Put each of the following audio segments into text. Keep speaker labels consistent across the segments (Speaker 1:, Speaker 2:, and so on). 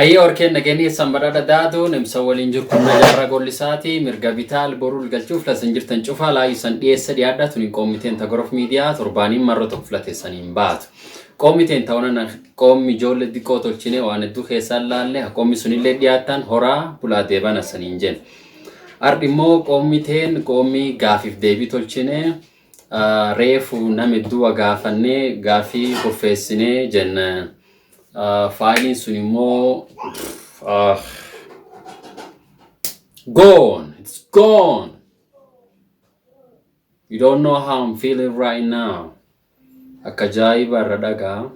Speaker 1: Ayyee warkeen nageenyi keessan badhaadha daatu nimsa waliin jiru kun jaarraa gollisaati mirga bitaal boruu galchuuf lasan jirtan cufaa laayisan dhiyeessa dhiyaadha tuni qoomiteen tagorof miidiyaa torbaaniin marra tokko filateessaniin baatu. Qoomiteen ta'uun qoommi ijoollee xiqqoo tolchine waan hedduu keessaan laalle qoommi sunillee dhiyaattan horaa bulaa deebana saniin jenna. Ardi immoo qoommiteen qoommi gaafiif deebii tolchine reefu nama hedduu gaafannee gaafii kurfeessinee jenna. Faayiliin sun immoo gone. It's gone. You don't know how I'm feeling right now. Akka ajaa'iba irra dhagaa.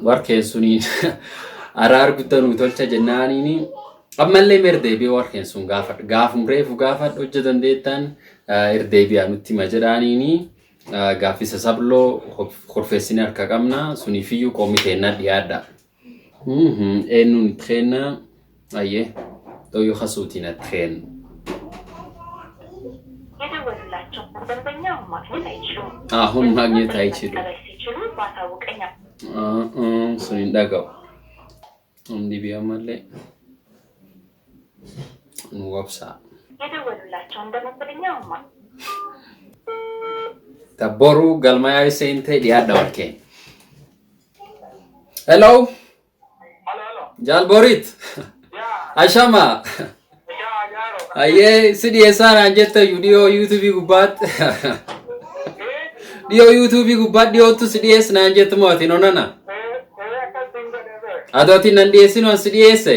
Speaker 1: Warqeen suniin araar guddaa nuu tolcha jennaaniini ammallee mee irdeebi'ee warqeen sun gaafadha. Gaafum reefu gaafadha hojja dandeettan irdeebi'aa nutti hima jedhaaniini gaaffisa sabloo kurfeessine harka qabna suniifiyyuu qoomni teennaa dhiyaadha. Eenyuun itti kenna? Ayyee xooyyoo kasuutiin itti kenna.
Speaker 2: የደወሉላቸው ደንበኛ ማግኘት አይችሉም።
Speaker 1: አሁን ማግኘት አይችሉም።
Speaker 2: መቀበል ሲችሉ ባሳውቀኝ።
Speaker 1: Sun hin dhaga'u. Hundi biyya malee nu wabsaa.
Speaker 2: የደወሉላቸውን ደንበኛ ማ
Speaker 1: Tabboruu galmayaa seentee dhiyaadha warqeen. Hello,
Speaker 3: Halo, halo.
Speaker 1: Jaal Borit.
Speaker 3: Ya,
Speaker 1: Ashama.
Speaker 3: ya, yaaro.
Speaker 1: Ayyee si dhiyeessaa naan jette iyyuu dhiyoo yuutuubii gubbaatti.
Speaker 3: Eh,
Speaker 1: Dhiyoo yuutuubii gubbaatti dhiyoottu si dhiyeessa naan jettu moo ati nonana.
Speaker 3: eh, eh, akkas hin godhe be.
Speaker 1: Adoo ati nan dhiyeessinu an si dhiyeesse.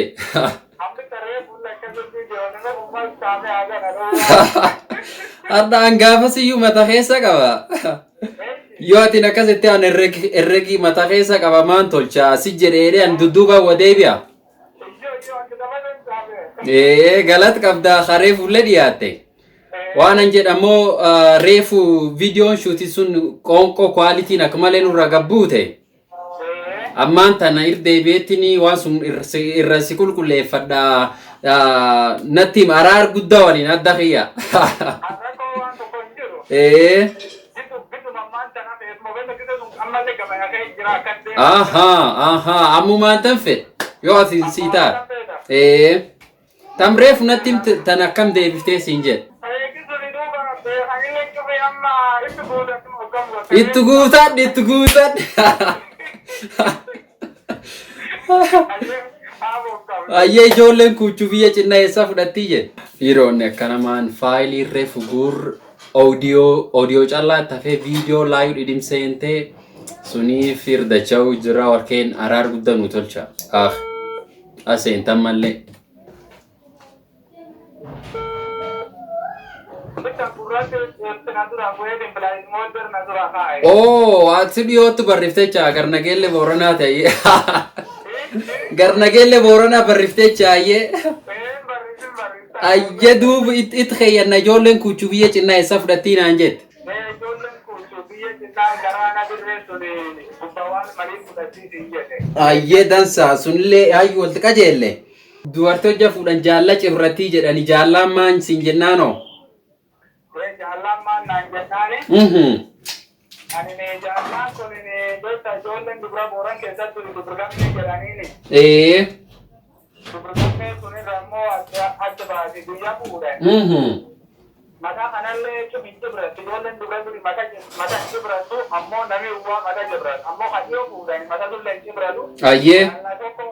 Speaker 3: Hambi taree fuula akkasitti ijoollee ummaa isaanii haa jedhan.
Speaker 1: Hadha an gaafasiyyuu mata keessa qaba. Yoo atin akkasitti an herregi mata keessa qaba maan tolcha si jedheedhe an dudduuba wa deebi'a.
Speaker 3: Ijoo, ijoo, akka nama danda'ame.
Speaker 1: Ee galat qabdaa haree fuullee dhiyaatte. Waan an jedhamoo reefu viidiyoon shuuti sun qoonqoo kwaalitiin akka malee nurra gabbuute.
Speaker 3: Eh,
Speaker 1: Ammaan tana irdeebi'eetini waan sun irra si qulqulleeffadha. Natti hima araar guddaa waliin adda kiyya.
Speaker 3: har'a waan tokko hin jiru.
Speaker 1: Ee
Speaker 3: Bitu, bitu mammaan tana feesmoo beekna kisa sun ammallee gabaa kee jira akkas deema.
Speaker 1: ahaa ahaa ammumaan tan fedhe yoo ati sii taate. Ee tam reefu natti himte tan akkam deebiftee siin jedhe.
Speaker 3: Eegi suni duuba beekanillee cufee amma itti guutatuma hoggam gosa.
Speaker 1: Itti guutadhu itti guutadhu.
Speaker 3: Haa boqqabu.
Speaker 1: Ayyee ijoolleen kuuchuu biyya cinnaa eessaa fudhattii jedhe. Dhiironni akkanamaan faayilii reefu guur oodiyoo oodiyoo callaa tafee viidiyoo laayuu dhidhimseentee sunii firdacha'uu jira warqeen araar guddaa nu tolcha. Ah aseentan mallee.
Speaker 3: Bitta gurraacha na dura bu'ee dimbilaayismoo na dura kaa'e.
Speaker 1: Oo ati dhiyootti barriftechaa garnageelle booranaa ta'e. Garnageelle booranaa barriftechaa ayyee.
Speaker 3: Barreessin barreessaa.
Speaker 1: Ayyee duuba itti keeyyanna ijoolleen kuuchuu biyya cinnaa eessaa fudhattii naan jette.
Speaker 3: Ijoolleen kuuchuu biyya cinnaa garaana dirree sun gubbawaan marii fudhachiisi hin jedhe.
Speaker 1: Ayyee dansaa sunillee hayyuu walitti qajeelle. Dubartii hojja fuudhan jaalla cibratii jedhani jaallaan maan siin jennaanoo.
Speaker 3: Jaallaan maan naan jennaani. Ani jaallaan kun beekta ijoolleen dubra booran keessatti dubrgamne jedhaniini.
Speaker 1: Ee.
Speaker 3: Dubrgamne sunirra immoo adda baasi guyyaa fuudhan. Mataa kanallee cuf hin cibrattu ijoolleen dubra duri mata hin cibrattu ammoo namni uwwaa mata cibratu ammoo kan dhiyoo fuudhan mata tullee hin cibratu.
Speaker 1: Ayyee.
Speaker 3: Jaallaa tokko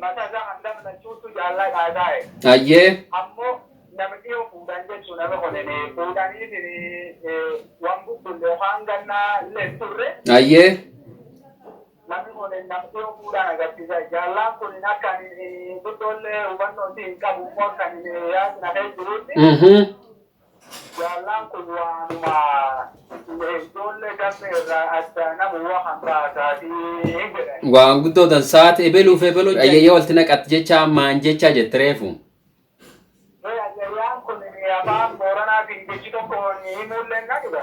Speaker 3: mata isaa kan dabalachuutu jaallaa kaataa'e.
Speaker 1: Ayyee.
Speaker 3: Ammoo namni dhiyoo fuudhan jechuun nama konene fuudhaniitiin waan bubbulle yookaan gannaa illee hin turre
Speaker 1: Ayyee.
Speaker 3: namni kun namni dhiyoo fuudhan agarsiisa. Jaallaan kun akka ani guddoollee hubannoo hin qabu immoo akka ani yaadna kee jirutti jaallaan kun waanuma ijoollee gamme irraa adda nama waa kan baasaatii jedhan.
Speaker 1: Waan guddoo dansaati ebeluuf ebeluu ayyayyee walitti naqatti jecha maan jecha jette reefu.
Speaker 3: Ayyayyaan kun afaan Booranaatiin jechi tokko himuullee na dhiba.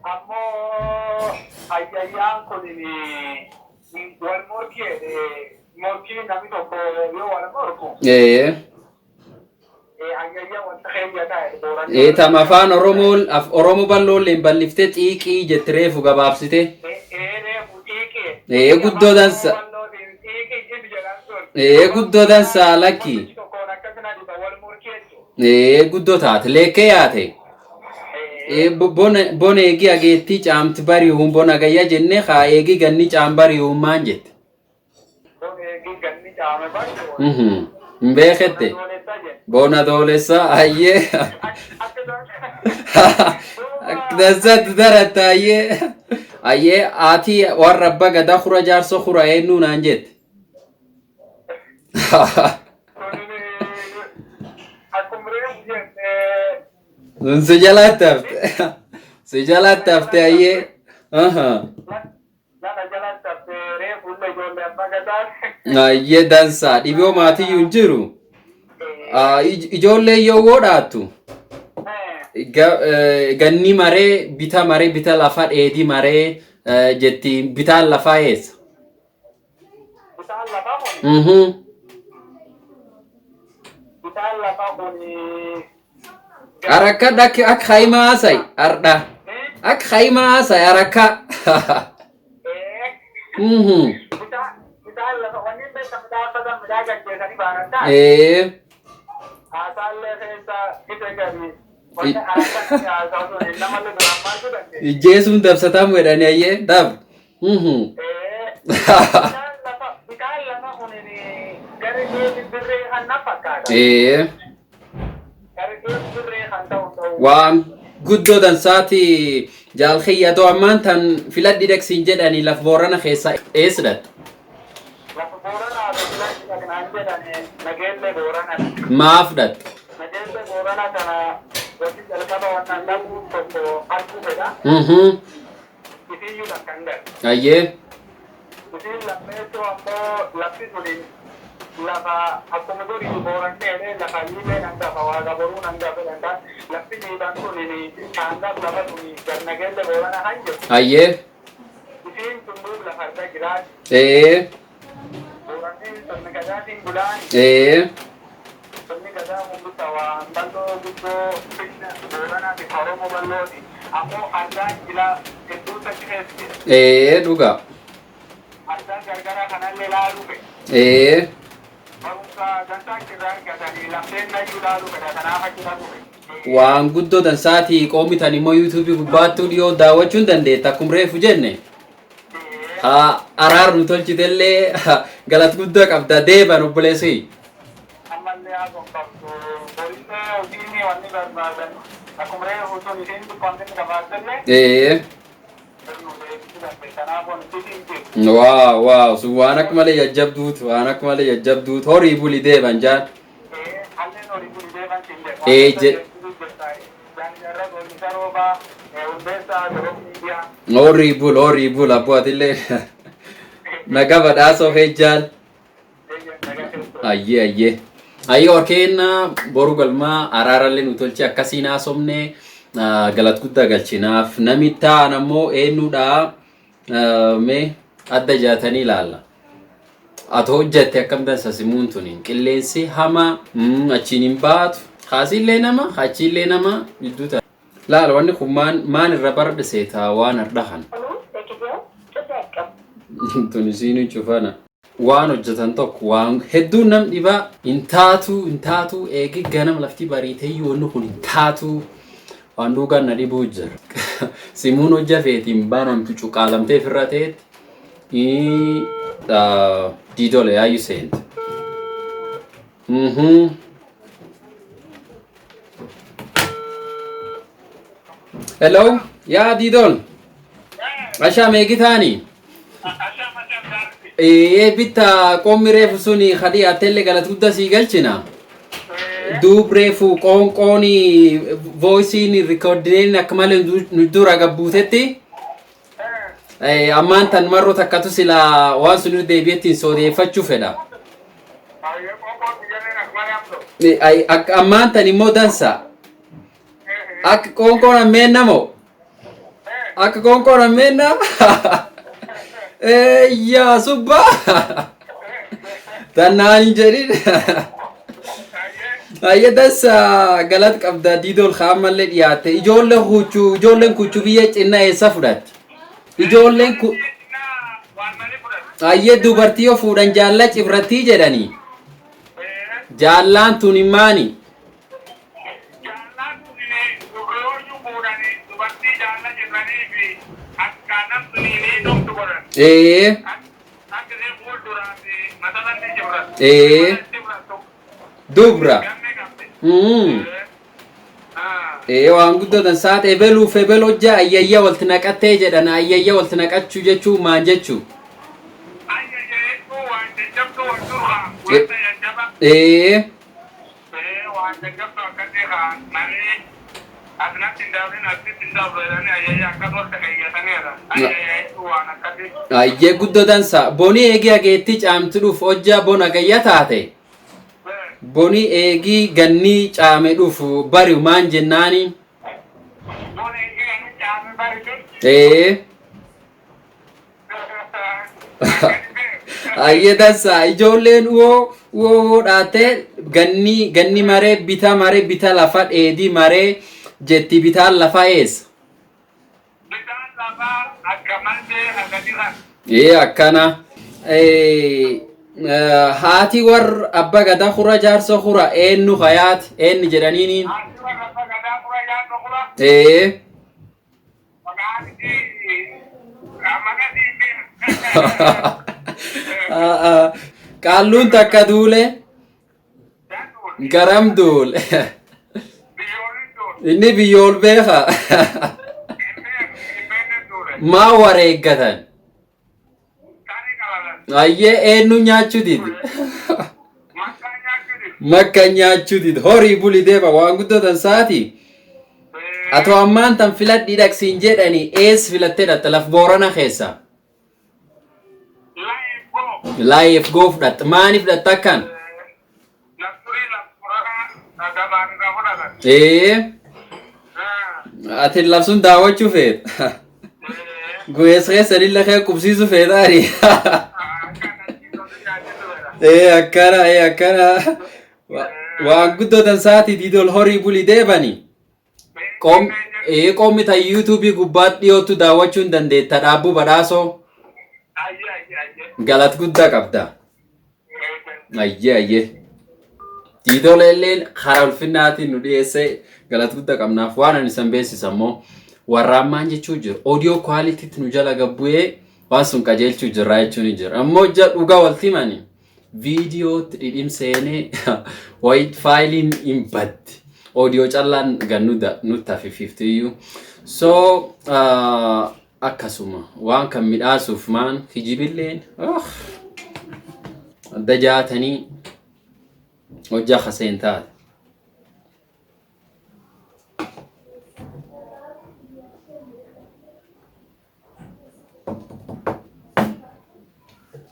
Speaker 3: Ammoo ayyayyaan kun wal morkii morkii namni tokko yoo wal morku
Speaker 1: Ee.
Speaker 3: ayyayyaa wanta keeyya ta'e Booranaa.
Speaker 1: Ee tam afaan Oromoo Oromoo bal'oolleen balliftee xiiqii jette reefu gabaabsite.
Speaker 3: Ee reefu xiiqii.
Speaker 1: Ee guddoo dansa. Ee guddoo dansa lakki. Ee guddoo taate leekkee yaate. Ee bona eegi ageettii caamti bari'uun bona gayya jennee haa eegi ganni caam bari'uun maan jette. Hin beekette. Bona doolessa ayyee. Dansatti daratta ayyee. Ayyee haati warra abbaa gadaa kura jaarsoo kura eenyuu naan jette. Sun si jalatti hafte. Si jalatti hafte ayyee. Ayyee dansaa dhiboo maatiyyuu hin jiru. Ijoollee yoo wodhaattu ganni maree bita maree bita lafa dheedii maree jetti bitaan lafaa eessa?
Speaker 3: Bitaan lafaa kun bitaan lafaa kun
Speaker 1: Arakka dhakki akka haimaa haasai ardha. Akka haimaa haasai arakka.
Speaker 3: Bitaan lafa wanni beekamu midhaan midhaan gaggeessanii baanan ta'a. Haasaallee keessa isa gadi wanni arakka haasaa sun namallee duraan maal godhanne.
Speaker 1: Ijjeesuun dabsatamu jedhani ayyee dab.
Speaker 3: Bitaan lafa kun gara deebi birree kan na fakkaata. Gara deebi birree kan ta'u ta'u.
Speaker 1: Waan guddoo dansaati jaalkiyya ammaan tan filadhi dhaqsiin jedhanii laf Boorana keessa eessa dhatte?
Speaker 3: Lafa Booranaa filadhi dhaqnaan jedhani nageellee Booranaa.
Speaker 1: Maaf dhatte?
Speaker 3: Nageellee Booranaa kana wanti jalqaba wannan dhabuu tokko arguu fedha. Isiyyuu lakkan gale.
Speaker 1: Ayyee.
Speaker 3: Isiin lammeessoo ammoo lafti suni lafa akkuma durii Boorannee lafa liibeen hangafa waaqa boruun hangafa danda'a. Lafti liiban suni kaangaaf lafa suni gar nageellee Booranaa kan jiru.
Speaker 1: Ayyee.
Speaker 3: Isiin sun duub lafa irra jiraati. Booranneen sirni gadaatiin bulaan. Sirni gadaa kun bitta waan bal'oo guddoo finna Booranaatiif Oromoo bal'ooti. Ammoo ardaan jilaa hedduutu achi keessa jira.
Speaker 1: Ee dhugaa.
Speaker 3: Ardaan gargaraa kanallee laaluu fedha. Barumsa dansaa achirraa argatanii lafteen nayyuu laaluu fedha. Kanaaf achi dhaquu fedha.
Speaker 1: Waan guddoo dansaati qoomitan immoo yuutuubii gubbaattuu dhiyoo daawwachuu hin dandeetta akkuma reefu jenne. Haa araar nu tolchitellee galata guddaa qabda deeban obboleessi.
Speaker 3: Ammallee haa qabdu. Borillee hojiin wanni barbaadan akkuma reefu sun isiin xiqqoon gabaabdellee sirnu deebisuu dandeessa. Kanaaf wanti hin jiru.
Speaker 1: Waaw waaw sun waan akka malee jajjabduutu waan akka malee jajjabduutu horii buli deeban jaan.
Speaker 3: Halleen horii buli deeban siin jedhu.
Speaker 1: Ee Horii bul horii bul abboo atillee nagaa badhaasoo fejjaan. Ayyee ayyee. Ayyee horkeenna boru galmaa araarallee nu tolche akkasiin haasofne galata guddaa galchinaaf nami ta'an ammoo eenyudha mee adda jaatanii ilaalla. Ati hojjatte akkam dansa simuun tuni qilleensi hama achiin hin baatu haasiillee nama achiillee nama gidduu ta'a. Laala wanni kun maan maan irra baradhe seetaa waan har'a kana.
Speaker 2: ሆኖም ለጊዜው ጥሪ አይቀበሉም።
Speaker 1: Tunisiin cufana. Waan hojjetan tokko waan hedduun nam dhibaa hin taatu hin taatu eegi ganam lafti bariiteeyyuu wanni kun hin taatu waan dhugaan na dhibuu jira. Simuun hojja feetiin banamtu cuqaalamtee ofirra ta'etti diidole yaayyuu seente. Hello, yaa diidol. Ashaam eegi taanii. Ee bitta qoommi reefu suni kadhi atellee galata guddaa sii galchina. Duub reefu qoonqooni voisiin rikoordineen akka malee nu dura gabbuutetti. Ammaan tan marroo takkatu sila waan sun irra deebi'ettiin soodeeffachuu fedha. Ammaan tan immoo dansa. Akka qoonqoon ammeenna moo? Akka qoonqoon ammeenna? Yaa subba! Tannaan hin jedhin. Ayya dansa galata qabda diidool kaammallee dhiyaatte. Ijoolleen huccuu ijoolleen kuchuu biyya cinnaa eessa fudhatti? Ijoolleen ku Ayyee dubartii yoo fuudhan jaalla cibrattii jedhanii. Jaallaan tun maani?
Speaker 3: Jaallaan kun dubrooyyuu fuudhanii dubartii jaalla jedhanii fi akka namni ni dhumtu godhan. Akka isheen fuulduraa fi matalatti cibrattu.
Speaker 1: Dubra.
Speaker 3: Gammee qabdi.
Speaker 1: Waan guddatan saat ebeluuf ebel hojjaa ayyayya walti naqattee jedhan ayyayya walti naqachuu jechuu maan jechuu.
Speaker 3: Ayyayya jechuun waan jajjabduu wal duraa wanta jajjaba. Waan jajjabduu akkasii haa namni asinatti hin daabin asitti hin daabru jedhanii ayyayya akkas wal keeyyataniidha. Ayyayya jechuun waan akkasii.
Speaker 1: Ayyee guddotan sa boni eegii hageetti caamti dhuuf hojjaa bona gayya taate. Boni eegii gannii caame dhufu bari maan jennaani.
Speaker 3: Buna eegee ani caame baritu.
Speaker 1: Ayyee dansa ijoolleen uwoo uwoo dhaattee ganni ganni maree bita maree bita lafa dheedii maree jetti bitaan lafa eessa.
Speaker 3: Bitaan lafaa akka maltee akka jiran.
Speaker 1: Akkana. Haati warra abba gadaa hura jaarsa hura eenyu hayaati eenyu jedhaniini.
Speaker 3: Haati warra abba gadaa hura jaarsa hura. Maqaan isii maqaa isii
Speaker 1: Qaalluun takka duule garam duule. Inni biyyool beeka. Maa wareeggatan? Ayyee eenyu nyaachuu didi? Makka nyaachuu didi. Horii buli deema waan guddatan saati. Atoo ammaan tan filadhii dhaqsiin jedhanii ees filattee dhatta laf Boorana keessa? Laayif goo fudhatta. Maaliif fudhatta akkan? Ati labsuun daawwachuu feeta. Guyees keessanii lafee qubsiisuu feetaani. Akkana akkana. Waan guddatan sa'aatii diidol horii bulii deebani. Qoomni tan yuutuubii gubbaatti dhiyootu daawwachuu hin dandeetta dhaabbuu badhaasoo. Galat guddaa qabda. Ayyee ayyee. Diidola illeen karaa ulfinnaatiin nu dhiyeesse galat guddaa qabnaaf waan ani isan beeksisa immoo warra ammaan jechuu jiru. Audio quality nu jala gabbu'ee waan sun qajeelchuu jirra jechuun jira. Ammoo ija dhugaa walti himani viidiyootti dhidhimseenee wayit faayiliin hin baddi. Audio callaan gan nutti hafiififti iyyuu. So akkasuma waan kan midhaasuuf maan kijibilleen adda jaatanii hojjaa kaseen taate.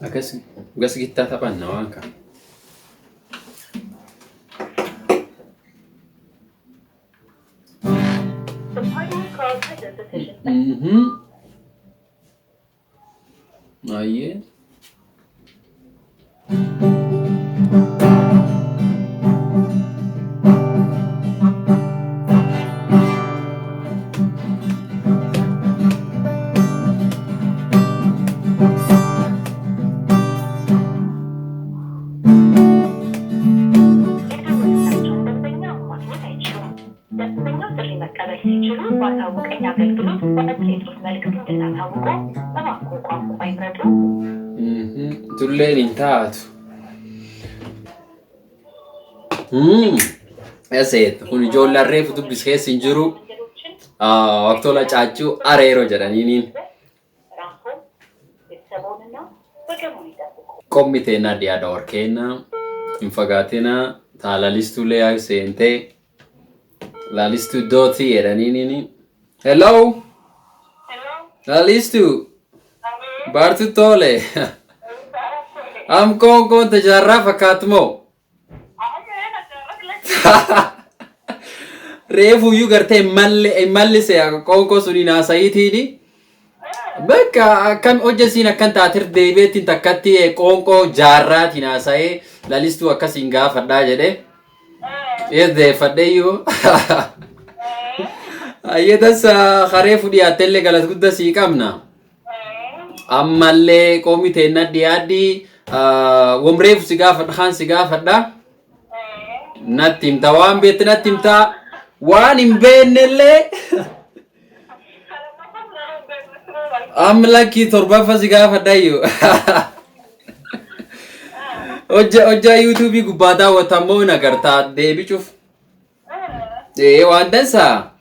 Speaker 1: Akkas gas gittaa taphanna waan kana.
Speaker 2: The party you called has insufficient
Speaker 1: Ayyee.
Speaker 2: የደወሉላቸውን ደንበኛ ማግኘት አይችሉም። ደንበኛው ጥሪ መቀበል ሲችሉ በአሳውቀኝ አገልግሎት በአጭር የጽሁፍ መልእክት እንድናሳውቆ እባክዎ ቋንቋ ይምረጡ።
Speaker 1: Tulleen hin taatu. Eseet kun ijoolleen reefu dubbis keessa hin jiru.
Speaker 2: መንገዶችን
Speaker 1: Waqtola caaccuu areeroo jedhaniiniin.
Speaker 2: ራስዎን፣ ቤተሰቦንና ወገኑን ይጠብቁ።
Speaker 1: Qommi teennaa dhiyaadha warkeenna hin fagaatina taalalistuu lee seentee laalistuu dootii jedhaniiniin. Hello. Laalistuu. Baartuu toole. Am koon koon tajaarraa fakkaatu moo? Reefuyyuu gartee mallise qoonqoo suniin haasa'iitiini. Bakka akkam hojjesiin akkan taatir deebi'eettiin takkatti qoonqoo jaarraatiin haasa'ee lalistuu akkasiin gaafadhaa jedhee. Eeddeeffadheeyyuu. Ayyee tasa haree fudhiyaatte illee galata guddaa sii qabna. Ammallee qoomii teenna dhiyaadhi. Wamreefu si gaafadha kaan si gaafadha. Natti himta waan beekte natti himta waan hin beeknellee amma lakkii torbaffa si gaafadha iyyuu. Hojja hojja yuutuubii gubbaa daawwata immoo hin agartaa deebicuuf. Ee waan dansaa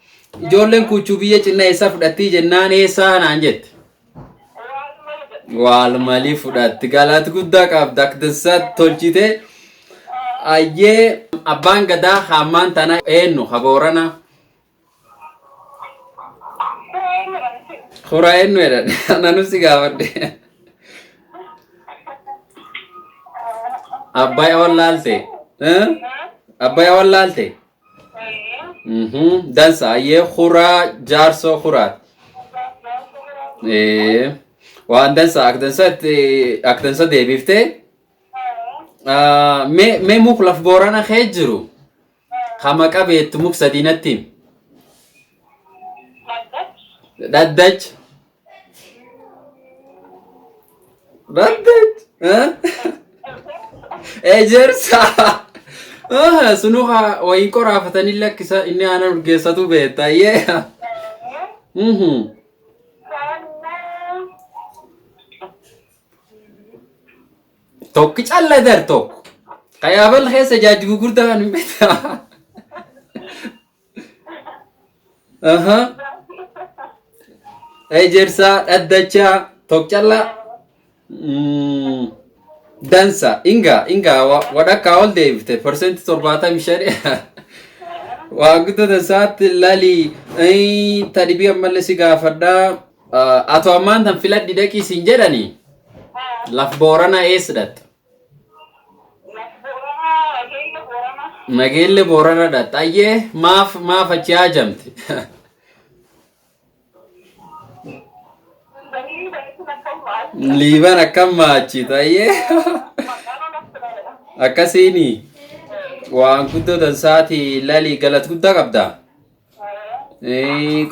Speaker 1: ijoolleen kuchuu biyya cinna eessa fudhattii jennaan eessaa naan jette. Waal malii fudhatti galata guddaa qabda akka dansaa tolchite. Ayyee abbaan gadaa hammaan tana eenyu ha Boorana? Kura eenyu jedhan nanu si gaafadhe. Abbaa wallaalte? Abbaa wallaalte? Dansa ayyee kuraa jaarsoo kuraati. Waan dansa akka dansa deebiftee. Mee muk laf Boorana kee jiru hama qabeettu muk sadii natti himi. Dhaddach. Dhaddach. Ejersa. Sunuu wayiin qoraafatanii lakkisa inni aanan urgeessatu beekta. Ayyee. Tokki calla dar tokko. Kayaabal keessa jaajji gurguddaa kan hin beekta. Aha. Ejersa dhaddacha tokko calla. Dansa inga inga wadhakkaa ol deebifte 75%. Waan guddoo dansaatti lali ta dhibii ammallee si gaafadhaa. Atoo ammaan tan filadhi dhaqii siin jedhanii laf Boorana eessa dhatta? Nageelle Boorana dhatta. Ayyee maaf maaf achi haajamte? Liiban akkam maachita ayyee. Akkasiini waan guddoo dansaati lali galata guddaa qabda.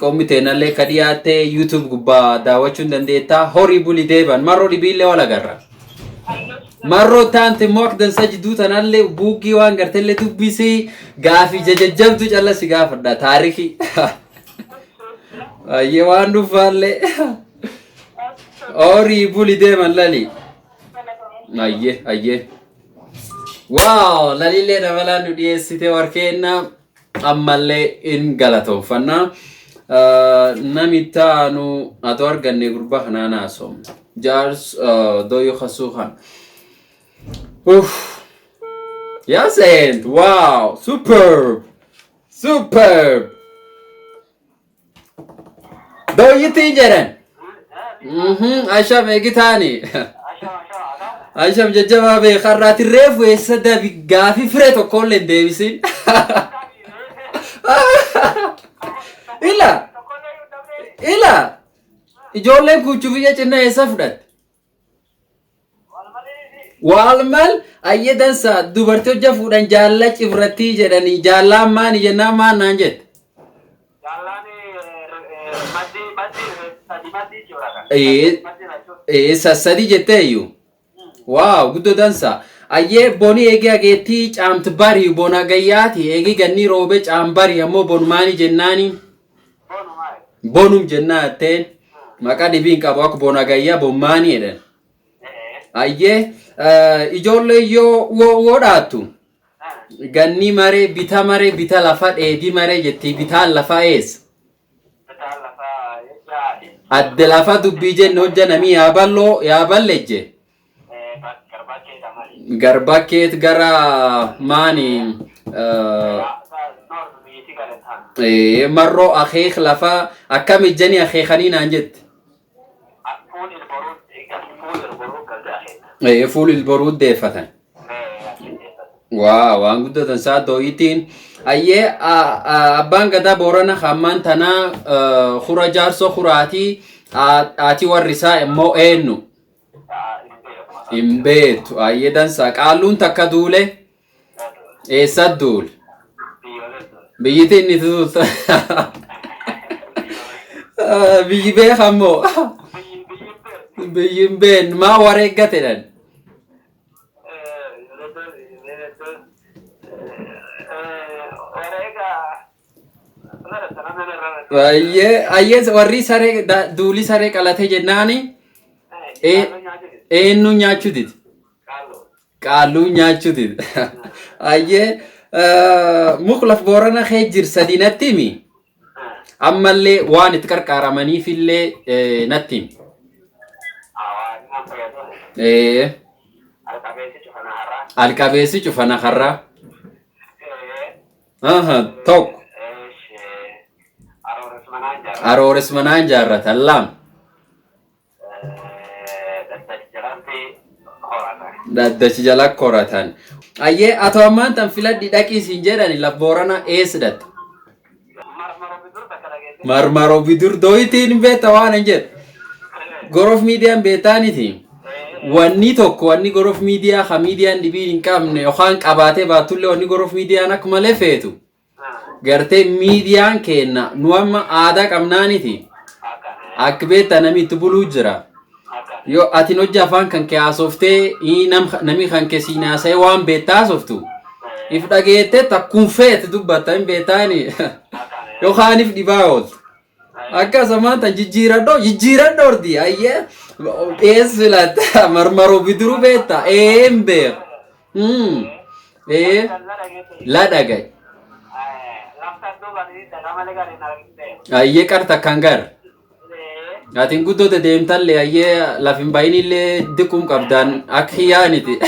Speaker 1: Qoomni teenallee ka dhiyaatte YouTube gubbaa daawwachuu hin dandeetta. Horii buli deeban marroo dhibiillee wal agarra. Marroo taante immoo akka dansa jidduu tanallee buuggii waan gartellee dubbisii gaafii jajajjabdu calla si gaafadha taarikii. Ayyee waan dhufaallee. Horii buli deeman lali. Ayyee ayyee. Wow lalillee dabalaan nu dhiyeessite warkeenna ammallee in galatoonfanna. Namitti aanu atoo arganne gurbaa kanaan haasofna. Jaars dooyyoo kasuu kan. Uff. Yaasent wow superb superb. Dooyyitiin jedhan. Asham eegitaani. Asham jajjabaa beekarraati reefu eessa dabi gaafii firee tokkollee hin deebisin. Ila ila ijoolleen kuchuu biyya cinna eessa fudhatte? Waal mal ayyee dansa dubartii hojja fuudhan jaalla cibrattii jedhanii jaallaan maani jennaan maan naan jette. Ee sassadi jettee iyyuu. Waaw guddoo dansa. Ayyee boni eegee ageettii caamti bari bona gayyaati eegii ganni roobe caam bari ammoo bonumaani jennaani. Bonum jennaa jetteen maqaa dhibiin qabu akka bona gayyaa bommaani jedhan. Ayyee ijoollee yoo woo dhaattu ganni maree bita maree bita lafa dheedii maree jetti bitaan lafa eessa? Adde lafa dubbii jenne hojja namii yaaballoo yaaballeejje. Garbakkeet gara maani marroo akeek lafa akkam ijjanii akeekanii naan jette. Fuul ilboruu deeffatan. Waa waan guddatan isaa dooyitiin. Ayyee abbaan gadaa Boorana hammaan tanaa hura jaarsoo huraatii haati warri isaa immoo eenyu? Hin beektu. Ayyee dansa qaalluun takka duule eessa duule? Biyyiti inni tuulta. Biyyi beekammoo. Biyyi hin beekne maa wareeggate dhan. Ayyee ayyee warri saree duuli saree qalate jennaani eenyu nyaachuu dide? Qaalluu nyaachuu dide. Ayyee muk laf Boorana kee jir sadii natti himi. Ammallee waan itti qarqaaramaniifillee natti himi. Alqabeessi cufana har'aa. Tokko. Aroores manaan jaarratan lama. Dhaddachi jala koratan. Ayyee atoo ammaan tan filadhi dhaqii siin jedhani laf Boorana eessa dhatta? Marmaroo bidur dooyitiin beekta waan hin jedhu. Gorof miidiyaan beektaaniti. Wanni tokko wanni gorof miidiyaa ka miidiyaan dhibiin hin qabne yookaan qabaatee baatullee wanni gorof miidiyaan akka malee feetu. Gartee miidiyaan kenna nu amma aadaa qabnaaniti. Akka beektaa namni itti buluu jira. Yoo atin hojii afaan kan kee haasoftee namni kan kee siin haasa'ee waan beektaa haasoftu. If dhageettee takkuun feete dubbatta hin beektaani. Yookaan if dhibaa ooltu. Akkasumaan tan jijjiiradhoo jijjiiradhoo ordi ayyee ees filatta marmaroo bidiruu beekta ee hin beeku. Ee la dhagaye. Ayyee qarta kan gar. Atiin guddoo deemtallee ayyee laf hin bayinillee diqum qabdaan akka hiyyaaniti.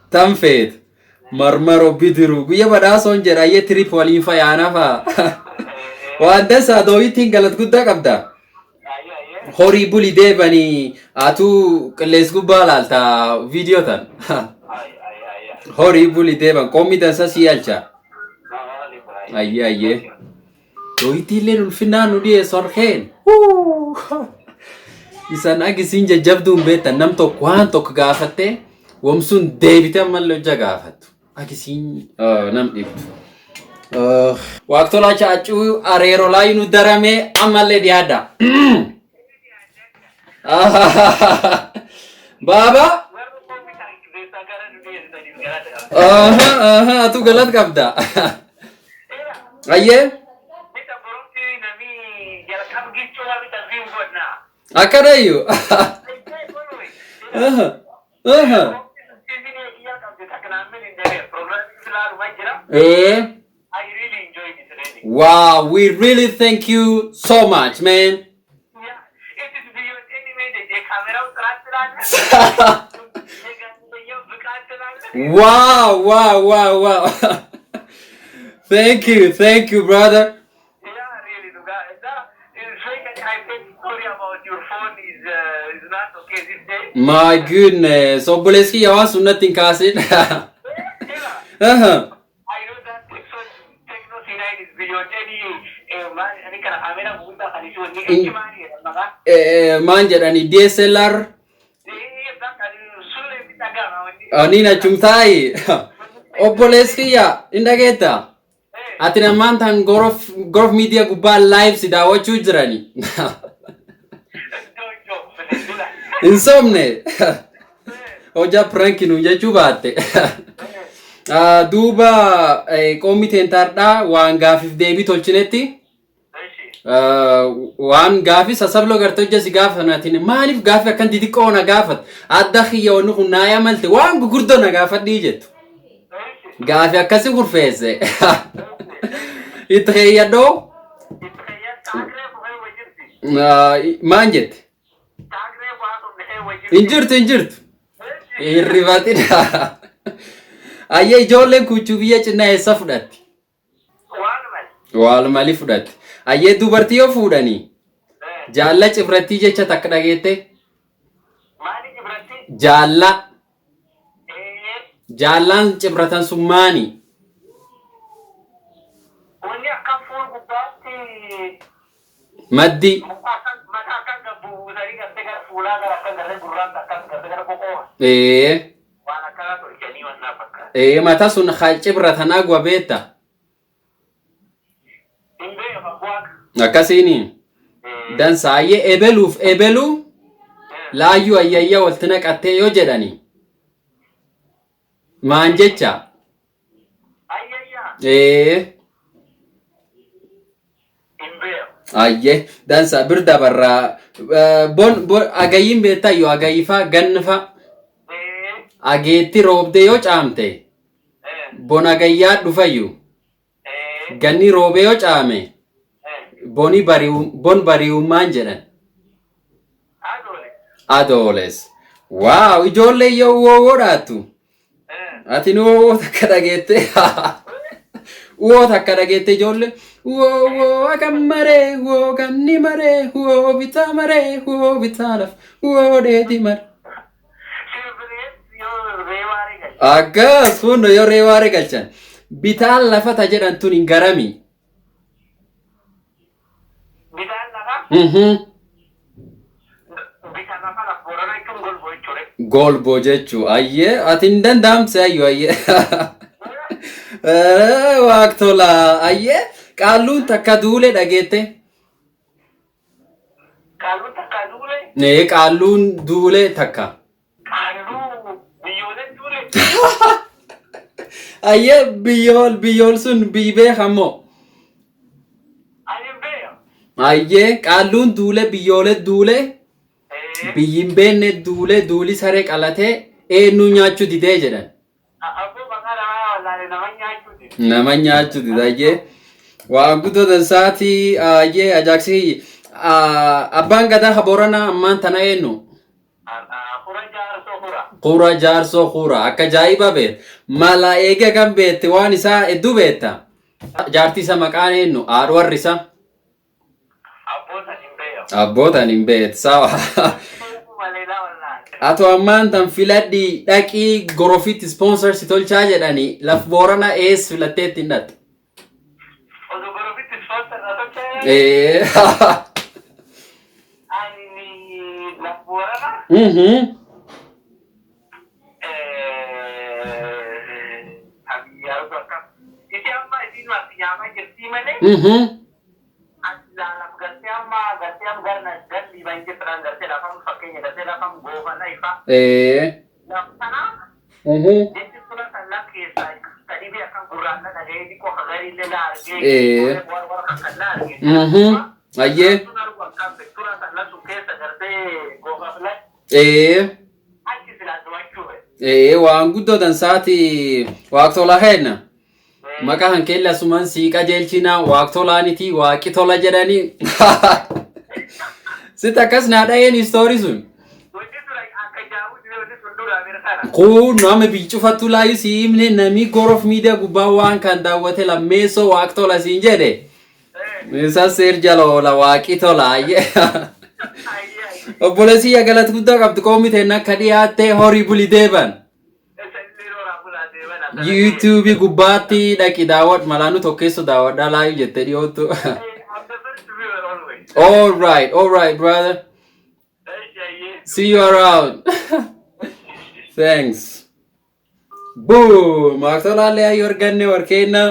Speaker 1: Tan feet. Marmaroo bidiruu guyya badhaasoon jedha ayyee tiriip waliin fayaana fa'a. Waan dansaa dooyittiin galat guddaa qabda. Horii buli deebanii atuu qillees gubbaa laalta viidiyoo tan. Horii buli deeban qoomni dansa sii alcha. Ayyee ayyee. Dooyittiillee ulfinnaan nu dhiyeessu harkeen. Isan agisiin jajjabduun beektan nam tokko waan tokko gaafattee wamsuun deebitee ammallee hojja gaafattu. Agisiin nam dhibdu. Waaqtolaa caacuu areerolaa nu daramee ammallee dhiyaadha. Baaba. Atu galat qabda. Ayyee. Akkana iyyuu. Ee.
Speaker 3: I really enjoyed it, really.
Speaker 1: Wow, we really thank you so much, man.
Speaker 3: Yeah, it is beyond any measure. የካሜራው ጥራት ስላለ የጋዜጠኛው ብቃት ስላለ
Speaker 1: Wow. Thank you, brother.
Speaker 3: Yeah, really, Luga. I felt sorry about your phone is not okay this day.
Speaker 1: My goodness. Obboleessi kiyya waan sun natti hin kaasin.
Speaker 3: I know that Tecno C9 is beyond any man, ani kana camera guguddaa kan isii wanni H maali jedhama maqaa?
Speaker 1: Maan jedhani DSLR
Speaker 3: Bakka sullee itti dhaga'ama wanni.
Speaker 1: Aniin achum taa'i. Obboleessi kiyya hin dhageetta? Ati namaan tan gorof miidiyaa gubbaa live si daawwachuu jirani. Hin sobne. Hojaa prank nu jechuu baatte. Duuba qoomni teentaardhaa waan gaafiif deebii tolchinetti waan gaafii sassabloo gartee hojja si gaafanatiin maaliif gaafii akkan xixiqqoo na gaafat adda kiyya wanni kun naa yamalte waan gurguddoo na gaafadhii jettu. Gaafii akkasi kurfeesse. Itti keeyyadhoo maan jette? Hin jirtu hin jirtu. Hin rifatina. Ayyee ijoolleen kuchuu biyya cinnaa eessa fudhatti? Waal mali fudhatti. Ayyee dubartii yoo fuudhanii jaalla cibrattii jecha takka dhageette? Jaalla. Jaallaan cibratan sun maani?
Speaker 3: Wanni akka fuul gubbaatti
Speaker 1: Maddi.
Speaker 3: mataa akkan gabbuusanii gartee gara fuulaa gara akkan gartee gurraan akkan gartee gara boqoo waan akkanaa tolchanii wannaa fakkaata.
Speaker 1: Ee mata sun haa cibratan agwa beetta.
Speaker 3: Hin beeku waaqa.
Speaker 1: Akkasiini. Dansa ayyee ebeluuf ebeluu. Laayyuu ayyayyaa walitti naqattee yoo jedhani. Maan jecha?
Speaker 3: Ayyayyaa.
Speaker 1: Ee.
Speaker 3: Hin beeku.
Speaker 1: Ayyee dansa bir dabarraa bon bon agayyiin beektaa yoo agayyifaa gannifaa ageetti roobdee yoo caamte bon agayyaa dhufayyu ganni roobee yoo caame boni bari'u bon bari'ummaan jedhan.
Speaker 3: Adoole.
Speaker 1: Adooles. Waaw, ijoollee yoo woowwoo dhaattu. Ati nu woowwoo takka dhageette. Woo takka dhageette ijoollee. Woowwoo akam maree, woo ganni maree, woo bitaa maree, woo bitaa laf, woo dheedhi mare.
Speaker 3: Sirbiree yoo reewaaree galche.
Speaker 1: Akkas kun yoo reewaaree galchan. Bitaan lafata jedhan tun hin garami.
Speaker 3: Bitaan lafa. Bitaan lafa laf Boorana jechuun golboo jechuudha.
Speaker 1: Golboo jechuu, ayyee, ati hin danda'amse ayyo, ayyee. Waaqtola, ayyee, qaalluun takka duule dhageette.
Speaker 3: Qaalluun takka duule.
Speaker 1: Nee, qaalluun duule takka.
Speaker 3: Qaalluu biyyooleen duule.
Speaker 1: Ayyee, biyyool biyyool sun biyyi beekamoo.
Speaker 3: Ani hin beeku.
Speaker 1: Ayyee, qaalluun duule biyyoolee duule biyyi hin beekne duule duuli saree qalatee eenyu nyaachuu didee jedhan.
Speaker 3: Abboo, maqaa namaa wallaalee nama nyaachuuti.
Speaker 1: Nama nyaachuu dida, ayyee. Waan guddoo dansaatii, ayyee, ajaaksii abbaan gadaa Booranaa ammaan tana eenyu?
Speaker 3: Kura Jaarsoo Kura.
Speaker 1: Kura Jaarsoo Kura, akka ajaa'iba beekta. Mala eega kan beekte waan isaa hedduu beekta. Jaartii isa maqaan eenyu? Haadha isaa.
Speaker 3: Abbootan hin beeku.
Speaker 1: Abbootan hin beektu. Sawa.
Speaker 3: Malee wallaalee.
Speaker 1: Ato ammaan tan filadhi dhaqii gorofitti sponsor si tolchaa jedhanii laf Booranaa ees filattee ittiin dhaqxe?
Speaker 3: Osoo gorofitti sponsor na tolchee.
Speaker 1: Ee.
Speaker 3: Ani laf Booranaa. Abiyyaa akkam. Isi amma isiin as nyaamaa jirtii malee. Laalaf gartee amma gartee amma garna galli ban jirtan gartee lafam fakkeenya gartee lafam goofana ifa. Laf sana jechi sura kan laf keessaa kadhibii akkam gurraacha dhaga'ee xiqqoo ka gariillee la argee. Warra kan kan la argee.
Speaker 1: Ayyee.
Speaker 3: Sun argu akkam tura kan lasu keessa gartee goofaaf la achi silaa du'achuu.
Speaker 1: Ee, waan guddoo dansaati, waaqtola kenna. Maqaa kan keella asumaan sii qajeelchina, waaqtolaaniti waaqi tola jedhanii. Sitti akkas naa dha'een istoorii sun.
Speaker 3: Wanti sura akka jaawutti wanti sun dura Ameerikaadha.
Speaker 1: Kun nama biyyi cufattu laayu si himne, nami Gorof Miidiyaa gubbaa waan kan daawwate lammeessoo waaqtola siin jedhe. Isa seer jala oola waaqi tola, ayyee. Obboleessi galata guddaa qabdu, qoomni teenna akka dhiyaatte horii buli deeban. YouTube gubbaatti dhaqi daawwadhu, malaanu tokkeessu daawwadhaa laayu jette dhiyoottu. All right, brother. See you around. Thanks. Boom! Waaqtolaallee ayyoo arganne warkeenna.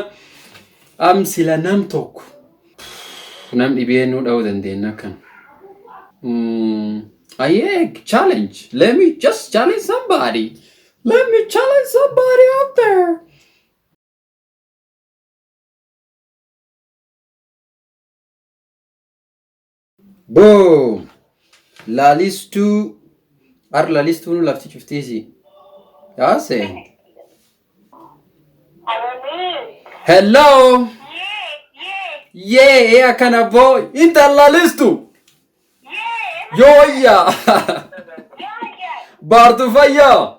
Speaker 1: Am sila nam tokko. Nam dhibee nuu dha'uu dandeenya akkan. Ayyee, challenge. Let me just challenge somebody. Let me challenge somebody out there. Boom! Lalistuu. Ar lalistuu nu lafti cuftiisi. Yaase. Hello! Yee, akkana boo intal lalistu. Yooyya! Baartu fayyaa!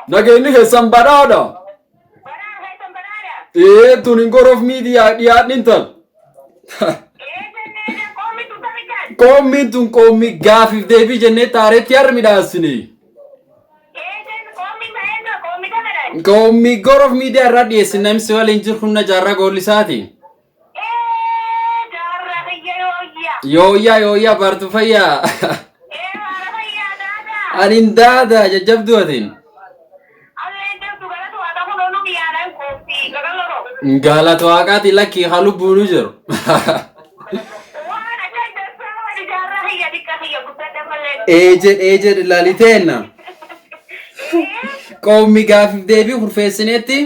Speaker 1: Nageenyi keessan badhaadha. Ee, tun hin Gorof Miidiyaa dhiyaadhin intal. Qoommiin tun qoommii gaafiif deebii jennee taareetti har'a midhaassine. Qoommii Gorof Miidiyaa irraa dhiyeessin, namni waliin jiru humna Jaarraa Goollisaati. Yooyyaa, yooyyaa, baartu fayyaa. Ani hin daada jajjabduu atiin. Galata waaqaati, lakkii haa lubbuunu jiru. Ee jedhe, ee jedhe laliteenna. Qoommi gaafiif deebii kurfeessineetti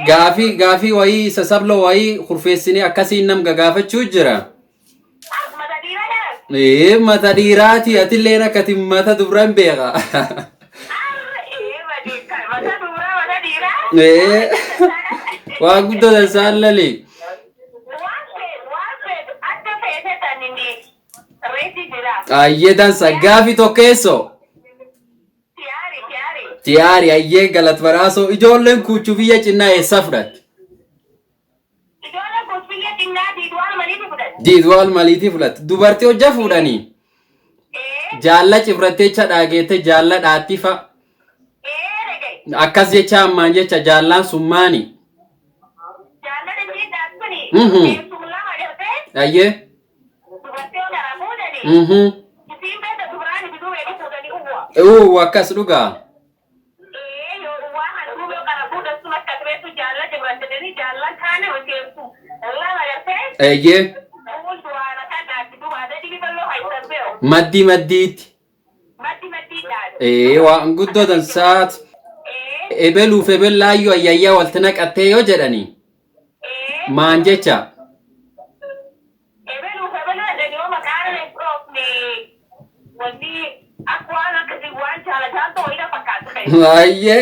Speaker 1: gaafii gaafii wayii sasabloo wayii kurfeessinee akkasiin nam gagaafachuu jira.
Speaker 2: Mata dhiiraa kana.
Speaker 1: Ee mata dhiiraati, atilleen akkati mata dubra hin beeka.
Speaker 2: Ee mata duraa mata dhiiraa.
Speaker 1: Ee waan guddoo dansaan lali.
Speaker 2: Waan feetu waan feetu akka feete tanini reeti jira.
Speaker 1: Ayyee dansa, gaafii tokkeessoo.
Speaker 2: Tiyaari tiyaari.
Speaker 1: Tiyaari, ayyee galat baraasoo, ijoolleen kuuchuu biyya cinnaa eessaa fudhatte?
Speaker 2: Ijoolleen kun biyya xinnaa diidwaan maliitu fudhate.
Speaker 1: Diidwaal maliitii fudhatte. Dubartii hojja fuudhanii
Speaker 2: Ee
Speaker 1: jaalla cifratteecha dhaageette jaalla dhaatti fa
Speaker 2: ee dhagaye.
Speaker 1: akkas jecha ammaan jecha jaallaan sun maani?
Speaker 2: Jaalala ishee dhaattuni. Teessuma lama gartee
Speaker 1: Ayyee.
Speaker 2: dubartii gara fuudhanii. Isiin beekta dubaraan bituu eegi fuudhanii uwwa.
Speaker 1: Uu akkas dhugaa.
Speaker 2: Ee yoo uwwaa kan duubee gara fuudhan sun akka tureetu jaalla cifratteetanii jaallan kaane teessu lama gartee.
Speaker 1: Ayyee.
Speaker 2: Uwwun duraan akka dhaatti dubaatee dhibi bal'oo haysan beeku.
Speaker 1: Maddii maddiitti.
Speaker 2: Maddi maddii dhaadhu.
Speaker 1: Ee waan guddoo dansaat.
Speaker 2: Ee
Speaker 1: Ebeluuf ebellaayyuu ayyayyaa walti naqattee yoo jedhanii
Speaker 2: ee
Speaker 1: maan jecha?
Speaker 2: Ebeluuf ebeluu jedhanii yoo maqaan dhoofne wanni akka waan akkasii waan jaalataan ta'u ila fakkaatu ta'e.
Speaker 1: Ayyee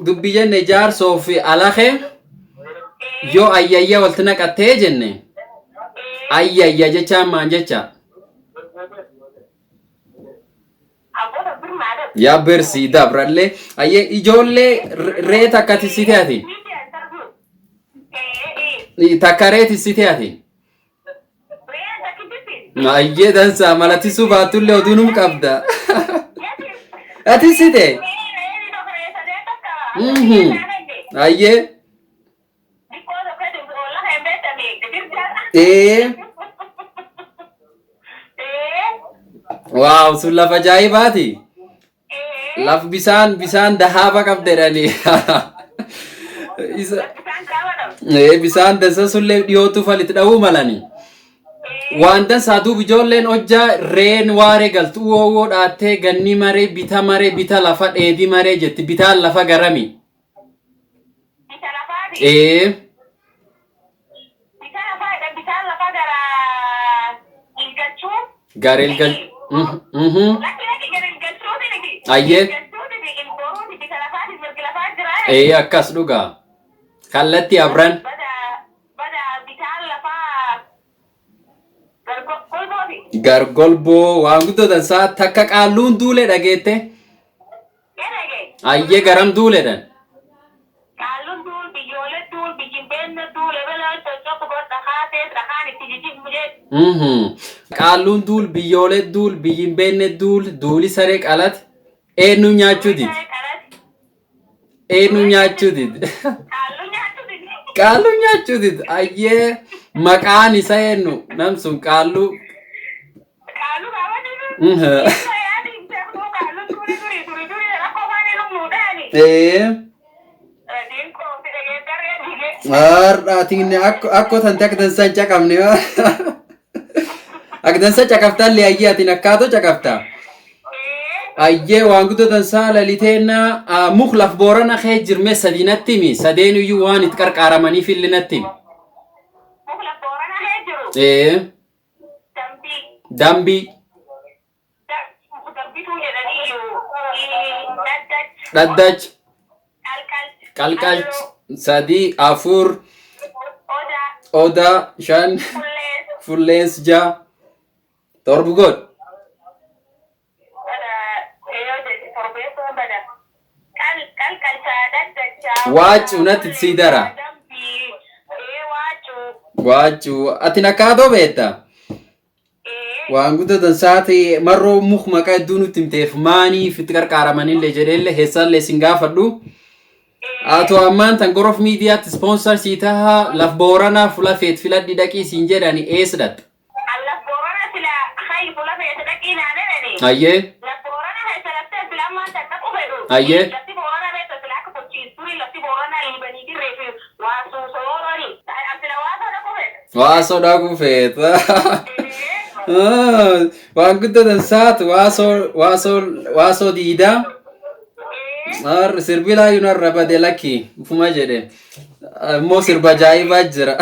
Speaker 1: dubbii jenne jaarsoo fi alakee yoo ayyayyaa walti naqattee jenne ayyayya jechaan maan jecha?
Speaker 2: Abboota birmaadha.
Speaker 1: Yaa bersii dabrallee, ayyee ijoollee ree takka tissite ati takka ree tissite ati. Ayyee dansaa, malatisuu baattullee oduu num qabda. Atissite? Ayyee. Ee. Waaw, sun lafa ajaa'ibaati. Laf bisaan bisaan dahaaba qabdedhani. Isa ee bisaan dansa sullee dhiyootu falitti dha'uu malani. Waan dansaa duub ijoolleen hojjaa reen waaree galtu uwoo dhaattee ganni maree bita maree bita lafa dheedii maree jetti, bitaan lafa garami. Ee gareel gal. Ayyee. Ee akkas dhugaa. Kallattii abran.
Speaker 2: Bada bitaan lafaa golbooti.
Speaker 1: Gargolboo, waan guddoo dansaa, takka qaalluun duulee dhageette.
Speaker 2: Erege.
Speaker 1: Ayyee, garam duuledhan?
Speaker 2: Qaalluun duul biyyoolee duul biyyin beenne duul ebeloo coccophu godha haatee dhahaan itti jijjiimu jedhu.
Speaker 1: Qaalluun duul biyyoolee duul biyyin beenne duul duuli saree qalate eenyu nyaachuu did? Eenyu nyaachuu did?
Speaker 2: Qaalluu nyaachuu didi.
Speaker 1: Qaalluu nyaachuu did. Ayyee, maqaan isa eenyu nam sun qaalluu?
Speaker 2: Qaalluu gaafa didu. Yaadi hin beeknu qaalluun duuli durii durii durii rakkoo waan inni muudhaani.
Speaker 1: Ee.
Speaker 2: Dinkoo fi dhageettarree dige.
Speaker 1: Har'aatiin akko tante akka dansaa hin caqabne. Akka dansaa caqabtaallee, ayyee atiin akkaatoo caqabta. Ayyee, waan guddoo dansaa laliteenna, muk laf boorana kee jirme sadii natti himi, sadeen iyyuu waan itti qarqaaramaniif illee natti himi.
Speaker 2: Mukla boorana hee jiru.
Speaker 1: Ee.
Speaker 2: Dambii.
Speaker 1: Dambii.
Speaker 2: Dambituu jedhanii iyyuu. Dhaddach.
Speaker 1: Dhaddach.
Speaker 2: Qalqalch.
Speaker 1: Qalqalch, sadii, afur.
Speaker 2: Odaa.
Speaker 1: Odaa, shan.
Speaker 2: Fullees.
Speaker 1: Fullees, ja'a, torbu god.
Speaker 2: Torbeessoo bada. Qalqalchaa dhaddachaa.
Speaker 1: Waacuu natti sii dara.
Speaker 2: Dambii. Ee waacuu.
Speaker 1: Waacuu, ati akkaatoo beekta.
Speaker 2: Ee.
Speaker 1: Waan guddoo dansaa ta'e, marroo muk maqaa hedduu nutti himteef maaniif itti qarqaaramanillee jedheellee heessaallee sin gaafadhu. Haa ammaan tan Gorof Miidiyaatti sponsor sii taha, laf booranaa fula feet filadhi dhaqii siin jedhani eessa dhatta?
Speaker 2: Laf boorana sila hayi fula feete dhaqii naan jedhani.
Speaker 1: Ayyee.
Speaker 2: Laf boorana keessa laftee sila ammaan tan dhaqu fedhu.
Speaker 1: Ayyee.
Speaker 2: Lafti boorana beekta sila akka bulchiistuuri lafti boorana liibanii dirree fi waa suusoorani. Sila waasoo dhaqu fedha.
Speaker 1: Waasoo dhaquu feeta. Waan guddatan saatu waasoo waasoo waasoo diidaa. Sirbi laayyuu narra bade lakki ufuma jedhe. Immoo sirba ajaa'ibaa jira.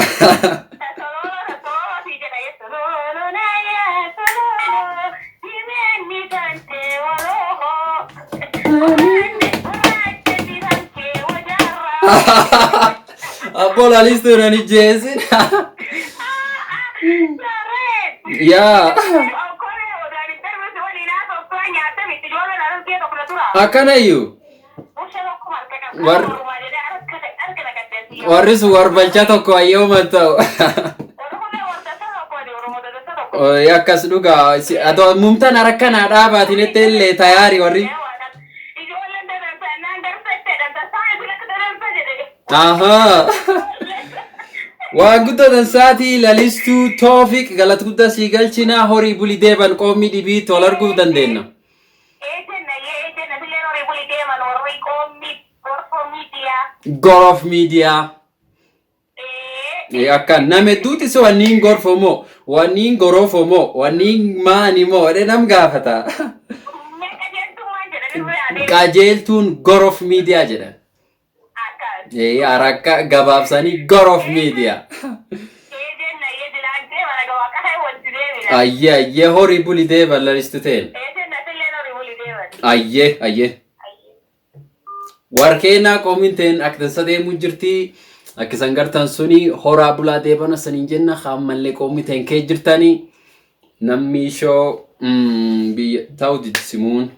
Speaker 1: Abboo lalistuu nan ijjeessin. Yaa. Akkanayyuu. Warri sun warbalcha tokko ayyooman ta'u. Akkas dhugaa. Atoo mumtan harkanaa dhaabaatiin itti illee tayaari warri. Ahaa. Waan guddatan saatii lalistuu Toofiq galata guddaa sii galchinaa horii bulii deeban qoomii dhibii tol arguuf dandeenya. Gorof miidiyaa. Akka nama hedduutti si wanniin gorfomoo, wanniin gorofomoo, wanniin maanimoo jedhee nam gaafata. Qajeeltuun Gorof miidiyaa jedhan. Arakka gabaabsanii Gorof miidiyaa. Ayyee ayyee horii bulii deeban lalistu ta'e. Ayyee ayyee. Warkeenaa qoomiin ta'een akka tansa deemuu jirti. Akka isan gartan suni horaa bulaa deebana saniin jenna ammallee qoomii ta'een kee jirtanii. Namni ishoo biyya ta'u diddisimuun.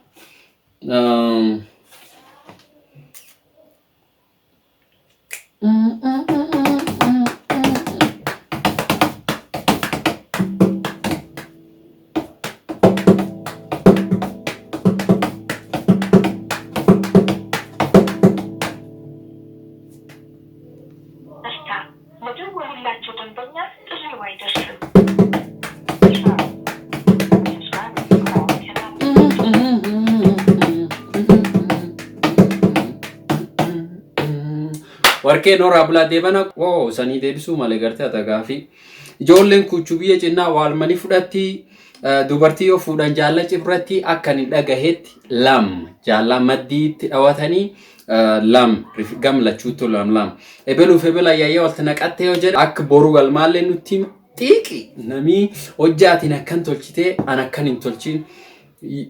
Speaker 2: ይቅርታ፣ ለደወሉላቸው ደንበኛ ጥሪው አይደርስም።
Speaker 1: Warqeen horaa bulaa deebana oo sanii deebisuu malee gartee ata gaafii. Ijoolleen kuchuu biyya cinnaa waalmanii fudhatti dubartii yoo fuudhan jaalla cibratti akka inni dhagahetti lam jaalla maddiitti dhawatanii lam gam lachuutu lam lam. Ebeluuf ebela yaa'ee walitti naqattee yoo jedhe akka boru galmaallee nutti xiiqi namii hojjaatiin akkan tolchitee an akkan hin tolchin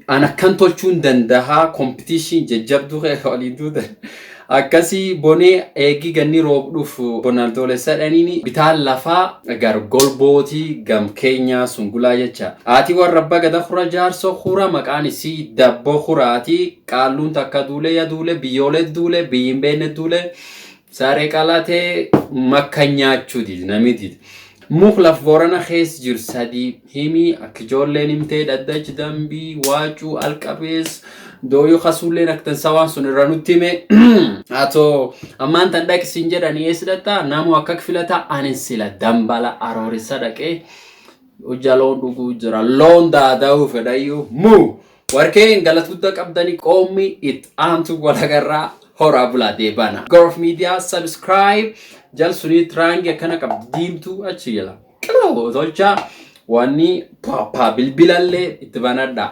Speaker 1: an akkan tolchuun dandahaa competition jajjabduu waliin duutan akkasii bonee eegii ganni roob dhufu bonaldoolessa dhaniini bitaan lafaa gar golbootii gam keenyaa sungulaa jecha haati warra abbaa gada kura jaarsoo kura maqaan isii dabboo kuraati qaalluun takka duule ya duule biyyoolee duule biyyin beenne duule saree qalatee makka nyaachuuti namiti. Muk laf Boorana keessa jiru sadii himi akka ijoolleen himtee dhaddachi dambii waacuu alqabees dooyoo kasuulleen akka tansa waan sun irra nutti hime atoo ammaan tan dhaqisiin jedhanii eessa dhaqxaa namu akka filata anin sila dambala arooressa dhaqee hojja loon dhuguu jira loon daada'uu fedhayyuu muu warqeen galata guddaa qabdanii qoommi itti aantu walagarraa horaa bulaa deebana. Gorof Media subscribe jal sunii tiraangi akkana qabdi diimtuu achi jala. Qiloo tolchaa wanni paappaa bilbilallee itti banadha.